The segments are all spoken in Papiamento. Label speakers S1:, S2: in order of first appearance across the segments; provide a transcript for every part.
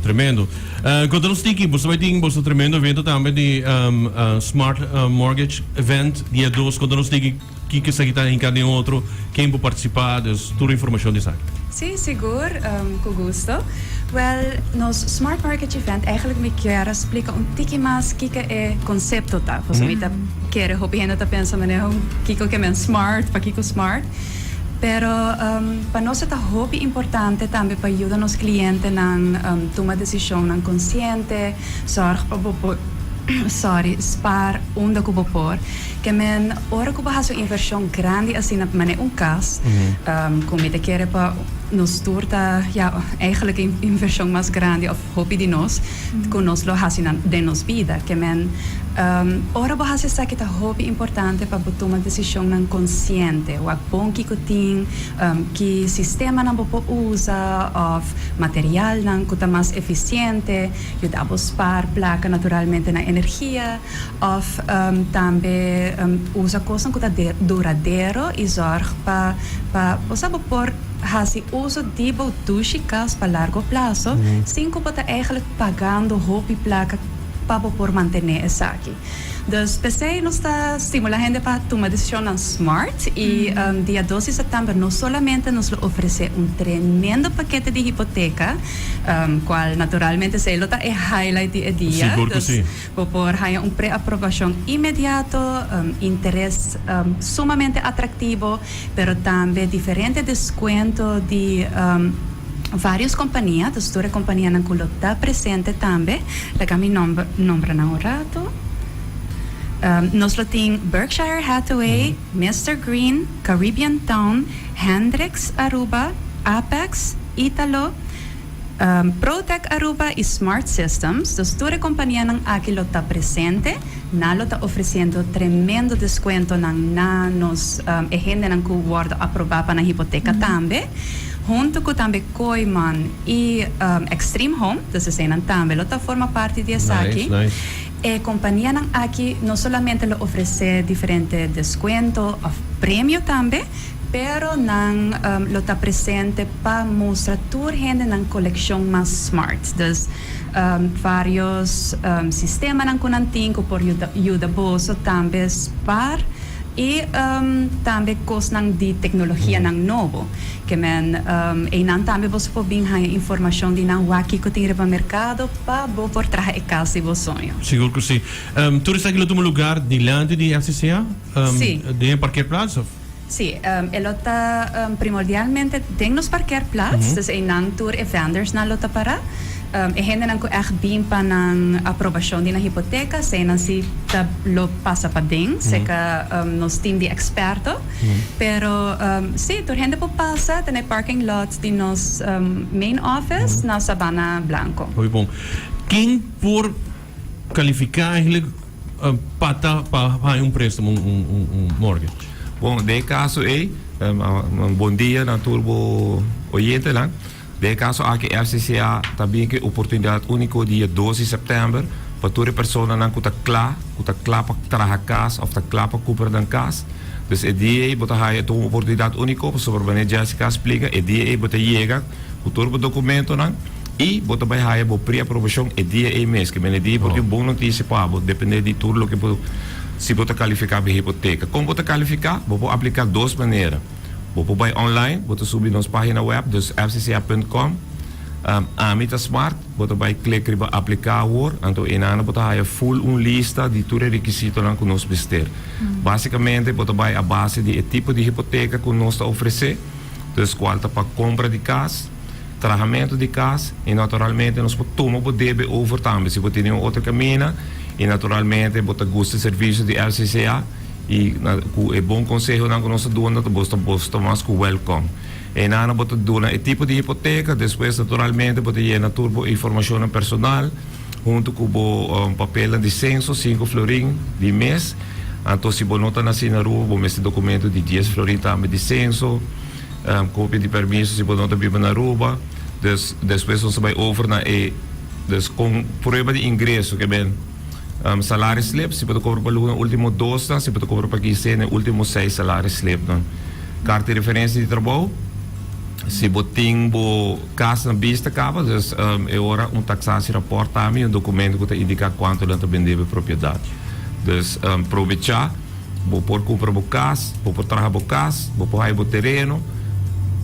S1: Tremendo. Conta nos tiki, boso bay tin boso tremendo evento tambe di Smart Mortgage Event dia dos. Conta nos tiki kiko esaki ta hinca den otro, ken por participa, dus tur informacion di esaki.
S2: Si, sigur, cu gusto. Wel, nos Smart Mortgage Event, eigenlijk mi kier a splica un tiki mas kiko e concepto ta. Pasobra mi ta kere hopi hende ta pensa manera kiko ke men smart, pakiko smart. Pero pa nos e ta hopi importante tambe pa yuda nos clientenan tuma decisionnan consciente, zorg pa bo por sorry, spaar unda cu bo por. Ke men ora cu bo haci un inversion grandi asina manera un cas, cu mi ta kere pa nos tur ta, ya, eigenlijk e inversion mas grandi of hopi di nos cu nos lo haci den nos bida. Ke men ora bo haci esaki ta hopi importante pa bo tuma decisionnan consciente. Wak bon kico tin, ki sistemanan bo por usa of materialnan cu ta mas eficiente, yuda bo spaar placa naturalmente na energia of tambe usa cosnan cu ta duradero y zorg pa pa bo sa bo por haci uso di bo dushi cas pa largo plazo sin cu bo ta eigenlijk pagando hopi placa pa bo por mantene esaki. Dus p'esey nos ta stimula hende pa tuma decisionnan smart y dia dos di september no solamente nos lo ofrece un tremendo pakete di hipoteca, cual naturalmente esey lo ta e highlight di e dia.
S1: Sigur cu si.
S2: Bo por haña un preaprobacion inmediato, interes sumamente atractivo, pero tambe diferente descuento di varios compania, dus tur e companianan cu lo ta presente tambe. Laga mi nombra nan un rato. Nos lo tin Berkshire Hathaway, Mister Green, Caribbean Town, Hendricks Aruba, Apex, Italo, Protec Aruba y Smart Systems, dus tur e companianan aki lo ta presente. Nan lo ta ofreciendo tremendo descuentonan na nos e hendenan cu wordo aproba pa nan hipoteca tambe. Hunto cu tambe Kooyman y Extreme Home, dus eseinan tambe lo ta forma parti di esaki.
S1: Nice, nice.
S2: E companianan aki no solamente lo ofrece diferente descuento of premio tambe, Pero nan lo ta presente pa mustra tur hende nan coleccion mas smart. Dus varios sistemanan cu nan tin cu por yuda boso tambe spaar y tambe cosnan di tecnologianan nobo. Ke men eynan tambe boso por bin haña informacion di nan wak kico tin riba mercado pa bo por traha e cas di bo soño.
S1: Sigur cu si. Tur esaki lo tuma lugar dilanti di FCCA?
S2: Si.
S1: Den e parkeerplaats of?
S2: Sí, e lo ta primordialmente den nos parkeerplaats, dus einan tur e vendersnan lo ta pará. E hendenan ku ègt bin pa nan aprobashon di nan hipoteka, eseinan sí ta lo pasa paden serka nos team di eksperto. Pero sí, tur hende por pasa ta na e parking lot di nos main office na Sabana Blanco.
S1: Hopi bon. Ken por kalifiká eigenlijk Pa ta pa haña un préstamo, un mortgage?
S3: Bon, den e kaso ei, bon dia na tur bo oyentenan. Den e kaso aki FCCA ta bin ku e oportunidat úniko dia dos di sèptèmber pa tur e personanan ku ta kla, ku ta kla pa traha kas òf ta kla pa kumpra nan kas. Dus e dia ei bo ta haña tur un oportunidat úniko pasobra manera Jessica a splika e dia ei bo ta yega ku tur bo dokumentonan. I bo ta bai haya bo preaprobashon e dia ei mes. Ke mene dia por tin un bon notisia pa bo, depende di tur loke bo, si bo ta kalifiká pa e hipoteka. Kon bo ta kalifiká? Bo por apliká dos manera. Bo por bai online, bo ta subi nos página web, dus fcca punt com, Ami ta smart, bo ta bai klik riba apliká awor, anto einana bo ta haya ful un lista di tur e rekisitonan ku nos mester. Básikamente bo ta bai a base di e tipo di hipoteka ku nos ta ofresé, dus kual ta pa kompra di kas, Trahamentu di kas i naturalmente nos por tuma bo debe over tambe si bo tene un otro kamina i naturalmente bo ta gusta e servisio di LCCA i ku e bon konsehonan ku nos ta duna ta bos ta bos ta mas ku wèlkòm. Einan bo ta duna e tipo di hipoteka despues naturalmente bo ta yena tur bo informashonnan personal huntu ku bo papelnan di senso sinku florin di mes anto si bo no ta nasi na Aruba bo mester dokumento di dies florin tambe di senso. Copia di permiso si bo no ta biba na Aruba. Dus despues nos ta bai over na e dus con prueba di ingreso ke ben salaris slip si bo ta cobra pa luna ultimo dosnan si bo ta cobra pa kinsena e ultimo seis salaris slipnan. Carta di referencia di trabou. Si bo tin bo cas na bista caba, dus e ora un taxatierapport tambe y un documento cu ta indica cuanto nan ta bende bo e propiedad. Dus probecha, bo por cumpra bo cas, bo por traha bo cas, bo por haya bo tereno.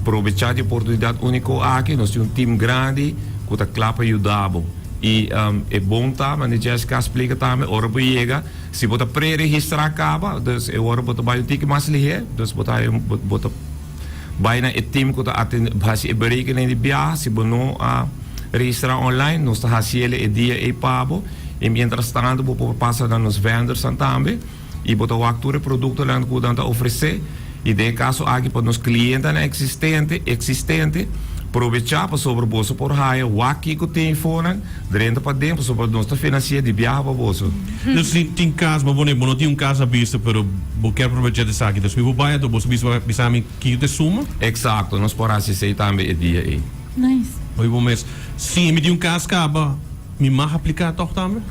S3: Probecha di oportunidad unico aki, nos tin un team grandi cu ta cla pa yuda bo. Y e bon ta, manera Jessica a splica tambe, ora bo yega, si bo ta pre-registra caba, dus e ora bo ta bay un tiki mas lihe, dus bo ta haya bo ta. Bai na e team ku ta atende hasi e berekening di biaha. Si bo no a registrá online, nos ta hasi el e dia ei pa bo. I mientras tanto bo por pasa na nos vendorsnan tambe i bo ta wak tur e produktonan ku nan ta ofresé. I den e kaso aki pa nos klientenan eksistente eksistente probechá pasobra boso por haya wak kiko tin eifonan drenta paden pasobra nos ta finansiá di biaha pa boso.
S1: Dus si tin cas bo pone bo no tin un cas a bista pero bo kier probecha di esaki dus mi bo bay anto bo sa bisa bisa mi kico ta e suma.
S3: Exacto, nos por haci esey tambe e dia ey.
S4: Nice.
S1: Oye bo mes, si mi tin un cas caba mi mag aplica toch tambe?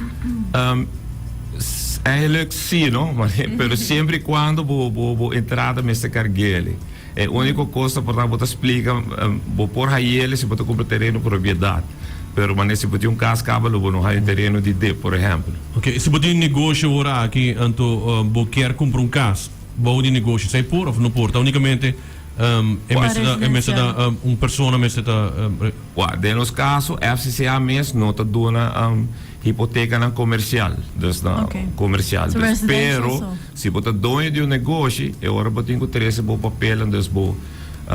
S3: Eigenlijk si no, pero siempre y cuando bo bo entrada mester carguele. E úniko kos ta por ta bo ta splika bo por hayele si bo ta kumpra tereno propiedat. Pero manera si bo tin un kas kaba lo bo no haya un tereno di dip, por ehèmpel.
S1: Oke, si bo tin un negoshi ora aki anto bo kier kumpra un kas bou di negoshi, esei por òf no por? Ta únikamente e mester ta e mester ta un persona mester ta.
S3: Wak, den nos kaso FCCA mes no ta duna hipotekanan komersial, dus na komersial. Dus pero si bo ta doño di un negoshi, e ora bo tin ku trese bo papelnan, dus bo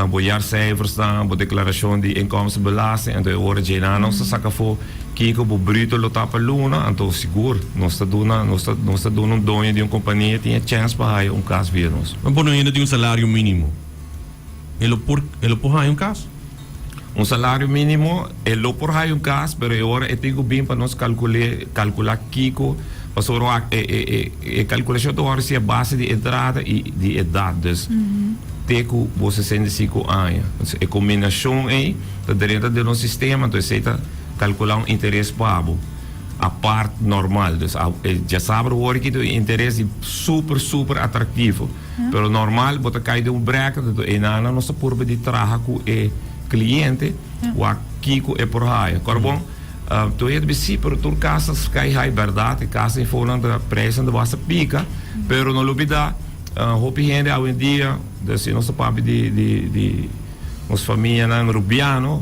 S3: bo jaarcijfersnan, bo deklarashon di inkomstenbelasting, anto e ora djena nos ta saka afó kiko bo bruto lo ta pa luna, anto sigur nos ta duna nos ta nos ta duna un doño di un kompania tin e chèns pa haya un kas via nos.
S1: Bo no hende tin un salario mínimo. E lo por e lo por haña un kas?
S3: Un salario mínimo e lo por haña un kas, pero e ora e tin ku bin pa nos kalkul'é, kalkulá kiko, pasobra wak e e e e kalkulashon ta wòrdu hasi a base di entrada i di edat, dus te ku bo 65 aña. Entonces e kombinashon ei ta drenta den nos sistema, entonces esei ta kalkulá un interes pa bo apart normal. Dus e djasabra wòrdu aki ta un interes di super super atraktivo. Pero normal bo ta kai den un bracket, anto enanan nos ta purba di traha ku e kliente wak kiko e por haya. Kor bon, tur hende bisa si, pero tur kas ta sky high, bèrdat, e kas eifonan ta prijsnan ta basta pika, pero no lubida hopi hende awendia, dus si nos ta papia di di di nos famianan rubiano,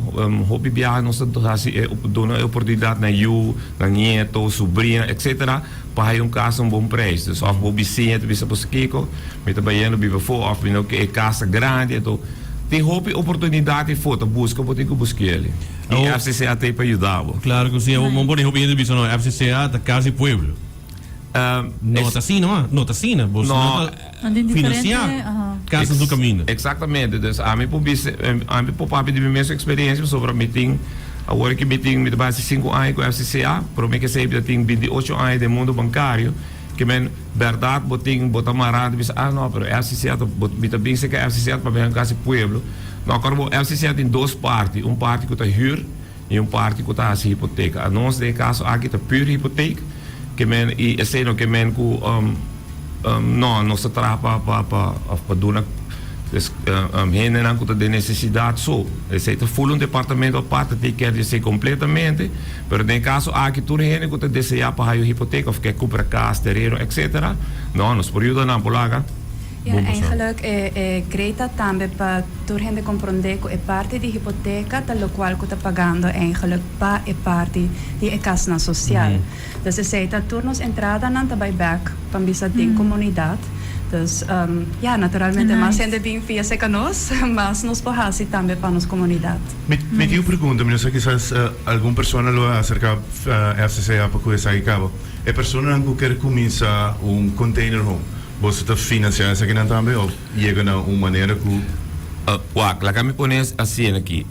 S3: hopi biaha nos ta hasi e duna e oportunidat na yu, na nieto, subrina, etcetera. Pa haya un kas un bon preis. Dus òf bo bisiña ta bisa bo sa kiko, mi ta bayendo biba afó òf mi no ke e kas ta grandi. Anto tin hopi oportunidat afó, ta buska bo tin ku busk'el. I FCCA ta ei pa yuda bo.
S1: Klaro ku si. Awor bo pone hopi hende bisa no, FCCA ta kas di pueblo. No ta asina ma, no ta asina. Bo no ta finansiá kas na tur kaminda.
S3: Eksaktamente. Dus ami por bisa, ami por papia di mi mes eksperensia pasobra mi tin. Awor ki mi tin, mi ta bai hasi sinku aña ku FCCA, promé ke esei mi ta tin binti ocho aña den mundu bankario, ke men bèrdat bo tin, bo ta mará, ta bisa, ah no, pero FCCA ta, bo, mi ta bin serka FCCA pa bin kasi pueblo. No, akor bo, FCCA tin dos parti, un parti ku ta hür i un parti ku ta hasi hipoteka. Anos den e kaso aki ta pür hipotek, ke men, i esei no ke men ku. No, nos ta traha pa pa pa of pa duna hendenan ku ta den nesesidat so. Esei ta ful un departamento aparte, ta take care di esei kompletamente. Pero den e kaso aki tur hende ku ta deseá pa haya un hipoteka of ke kumpra kas, tereno, etcetera, no, nos por yuda nan por laga.
S2: Ja, eigenlijk e e great ta tambe pa tur hende komprondé ku e parti di hipoteka ta lokual ku ta pagando eigenlijk pa e parti di e kasnan sosial. Dus esei ta tur nos entradanan ta bai bek pa bisa den komunidat. Dus ya, naturalmente mas hende bin fia serka nos, mas nos por hasi tambe pa nos komunidat.
S5: Mi tin un pregunta, mi no sa kisas algun persona lo a aserka FCCA pa ku esaki kaba. E personanan ku ker kuminsa un container home, boso ta finansiá esakinan tambe òf yega na un manera ku.
S3: Wak, laga mi pone asina aki.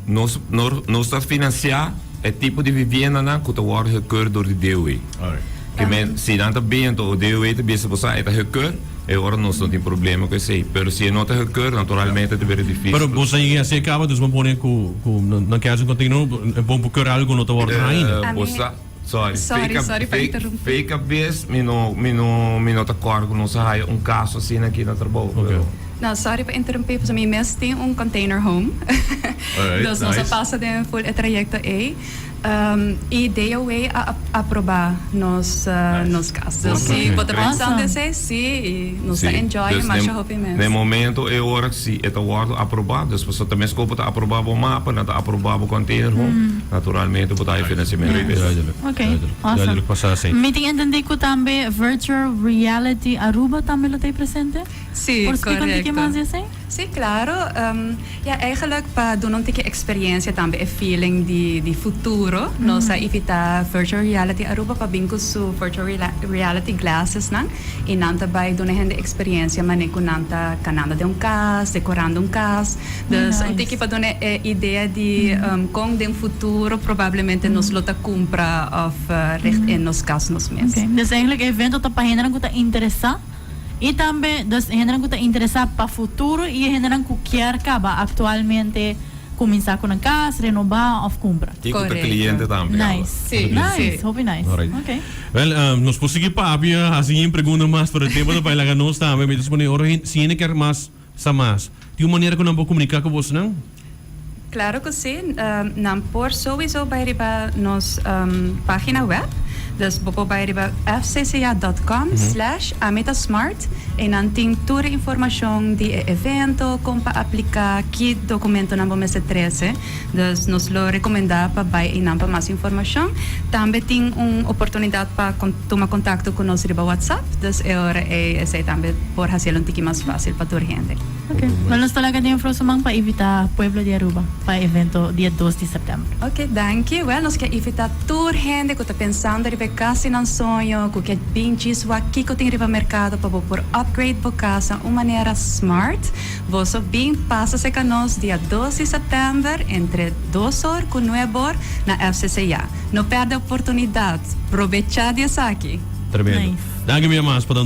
S3: Nos nos ta finansiá. E tipo di viviendanan ku ta wòrdu gekeurd dor di DOW. Ke men, si nan ta bin anto DOW ta bisa bo sa e ta gekeurd, e ora nos no tin problema ku esei. Pero si e no ta gekeurd, naturalmente ta bira difísil.
S1: Pero bo sa yega así kaba, dus bo pone ku ku nan ke hasi un container e bon por keur algu ku no ta wòrdu ainda.
S3: Bo sa, sorry,
S2: Sorry, sorry pa interrumpí.
S3: Fei kabes mi no mi no mi no ta kòrda ku nos a haya un kaso asina aki na trabou, pero.
S2: No, sorry pa interumpi, pues mi mes tin un container home.
S5: Alright,
S2: Dus nos a
S5: nice.
S2: pasa den full e trayecto ey. Y DOW a aproba nos nos cas. Dus si bo ta pensando esey, si, y nos ta enjoy
S3: Dus
S2: masha hopi mes.
S3: Na e momento e ora si e ta wordo aproba, dus pasobra ta mes cu bo ta aproba bo mapa, nan ta aproba bo container home, naturalmente bo ta haya financiamento.
S1: Duidelijk.
S4: Ok,
S1: Duidelijk.
S4: awesome.
S1: Duidelijk pasa así.
S4: Mi tin entendi cu tambe Virtual Reality Aruba tambe lo ta ey presente?
S2: Si,
S4: Por splica un tiki
S2: correcto.
S4: mas di esey?
S2: Si, claro. Ja, eigenlijk pa duna un tiki experiencia tambe e feeling di di futuro, nos a invita Virtual Reality Aruba pa bin cu su virtual reality glasses nan y nan ta bay duna hende experiencia mane cu nan ta canando den un cas, decorando un cas. Dus un tiki pa duna e idea di con den futuro probablemente nos lo ta cumpra of richt in nos cas nos mes.
S4: Ok, dus eigenlijk e evento ta pa hendenan cu ta interesa y tambe dus hendenan cu ta interesa pa futuro y e hendenan cu kier caba actualmente cuminsa cu nan cas, renoba of cumpra.
S3: Y cu ta cliente tambe.
S4: Nice.
S2: Si,
S4: Nice,
S2: si.
S4: hopi nice.
S1: Alright.
S4: Ok.
S1: Wel, nos por sigui papia, haci yin pregunta mas, pero e tempo ta bay laga nos tambe. Mi ta supone ora si hende kier mas sa mas, tin un manera cu nan por comunica cu bosnan?
S2: Claro cu si. Nan por sowieso bay riba nos pagina web. Dus bo por bay riba fcca.com/amitasmart y nan tin tur e informacion di e evento, con pa aplica, ki documentonan bo mester trece. Dus nos lo recomenda pa bay eynan pa mas informacion. Tambe tin un oportunidad pa tuma contacto cu nos riba WhatsApp. Dus e ora ey esey tambe por haciel un tiki mas facil pa tur hende.
S4: Ok, wel nos ta laga den Frosoman pa invita pueblo di Aruba pa e evento dia 2 di september.
S2: Ok, danki. Wel, nos ke invita tur hende ku ta pensando riba e kas di nan soño, ku ke bin djis wak kiko tin riba merkado pa bo por upgrade bo kas na un manera smart. Boso bin pasa serka nos dia 2 di september entre 2 or ku 9 or na FCCA. No perde oportunidat, probecha di esaki!
S1: Tremendo.
S4: Nice.
S1: Danki mi mas pa.